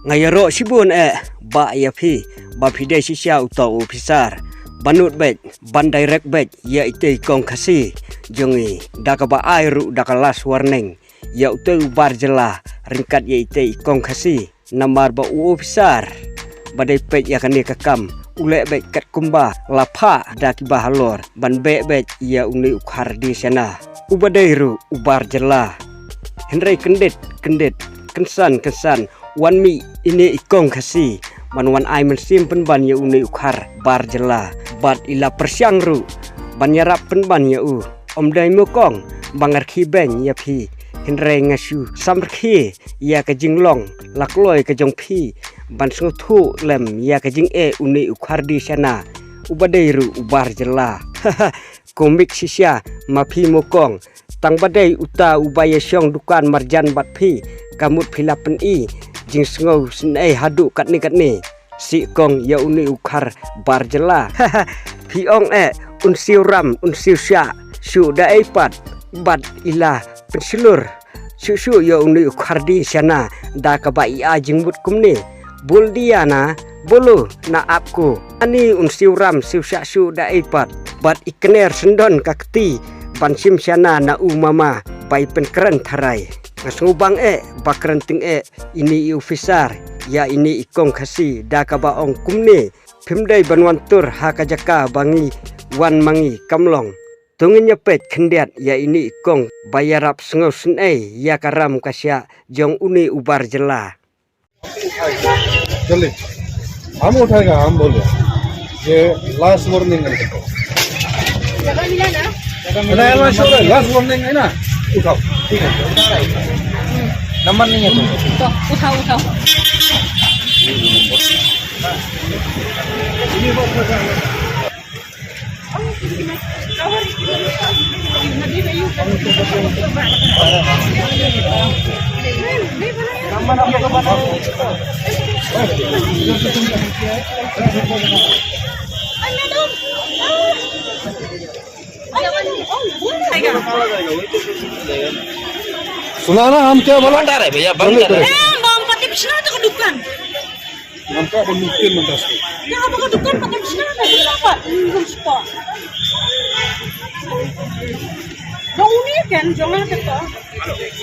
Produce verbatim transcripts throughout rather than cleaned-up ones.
Nga ïaroh shibun eh, ba ïa phi, ba phi dei shisha uta u officer. Ban nud beit, ban direct beit, ïa ita i kong Khasi jong i, da kaba ai ruh da ka last warning ïa uta u bar jylla, ryngkat ïa ita i kong Khasi. Namar ba u officer ba dei peit ïa kane ka kam, u leh beit katkum ba la phah da kiba halor ban beh beit ïa une u Khardishana, uba dei ruh u bar jylla. Hynrei kyndit kyndit, kynsan kynsan, wan mih ine i kong Khasi ban wan ai mynsiem pynban ïa une u khar bar jylla. Bad i la pyrshang ruh ban ïarap pynban ïa u. Ym dei mo kong ba nga rkhie beiñ ïa phi, hynrei nga shu samrkhie ïa ka jinglong la kloi ka jong phi ban sngewthuh lem ïa ka jingeh une u Khardishana, uba dei ruh u bar jylla. Komik shisha ma phi mo kong. Tang ba dei uta uba ïashong dukan marjan bad phi, ka mut phi la pyni jingsngew synei haduh katne katne. Sih kong ïa une u khar bar jylla. Phi ong eh, un siew ram un siew shah, shuh da ei pat. Bad i la pynshlur shuh shuh ïa une u Khardishana da kaba i ai jingmut kumne: Bol diya na, bolo na aap ko. Ani un siew ram siew shah shuh da ei pat. Bad i kner syndon ka kti ban shim shana na u mama, ba i pynkren tharai. Nga sngewbang eh ba kren tyngeh ine i officer ïa ine i kong Khasi da kaba ong kumne: Phim dei ban wan tur ha ka jaka ba ngi wan ma ngi, kam long. To ngin ïa peit khyndiat ïa ine i kong ba ïarap sngewsynei ïa ka ram ka shiah jong une u bar jylla. चलिए, हम उठाएगा, हम बोले, ये लास्ट वार्निंग है। जगह मिला ना? नहीं, लास्ट वार्निंग है ना, उठाओ। ठीक है, नंबर नहीं है तो। तो उठाओ, उठाओ। सुना ना, हम क्या बोला? बंद कर रहे भैया, बंद कर रहे। ए, हम पाती पिछला तो दुकान। Nampak ba mungkin mentas tu. Ïa, apa ka dukan pakai bishna ka ïa ka. Minum spa. Jong uni kan, jong nga kata.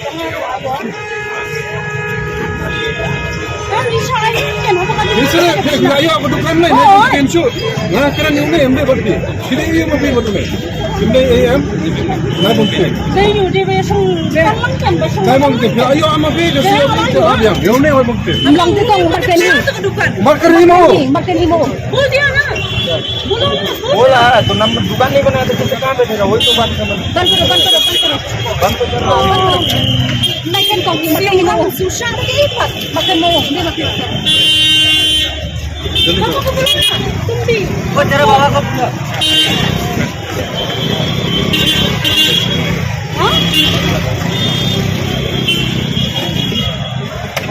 Jong nga kata. Kan di sa ai kan, apa ka dukan? Ni sini, dia ayo apa dukan ni? Ni bikin shoot. Nah, kena ni uni, ambil berarti. Sini, iya, ambil berarti. Sini, iya, em. Nah, mungkin. Dei ïa u dei ba ïa shong, dei. Kan man kan ba shong. Dei mungkin. Ïa, ïa, ama phi ka shu, ïa, ïa, ïa, ïa, ïa, ïa, ïa, mungkin. Ym long te kong, markeni. Markeni mo. Markeni mo. Bol diya na. Bol na. Bola, to nam dukan nahi banaya, to kisse kaam pe thera, wahi to baat karna. Band karo, band karo, band karo. Band karo. Main kan kong, markeni mo. Susha, markeni pat. Markeni mo, hindi markeni. Tum bhi. Wo jara baba ko. Haan?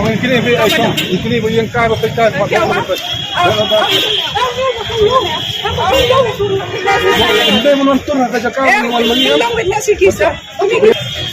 Aur इतने भी ऐसा, इतने भी ये कार होते, कार क्या हुआ? इतने में नंतर ना, जगह नहीं, नहीं, नहीं, नहीं, नहीं, नहीं, नहीं, नहीं,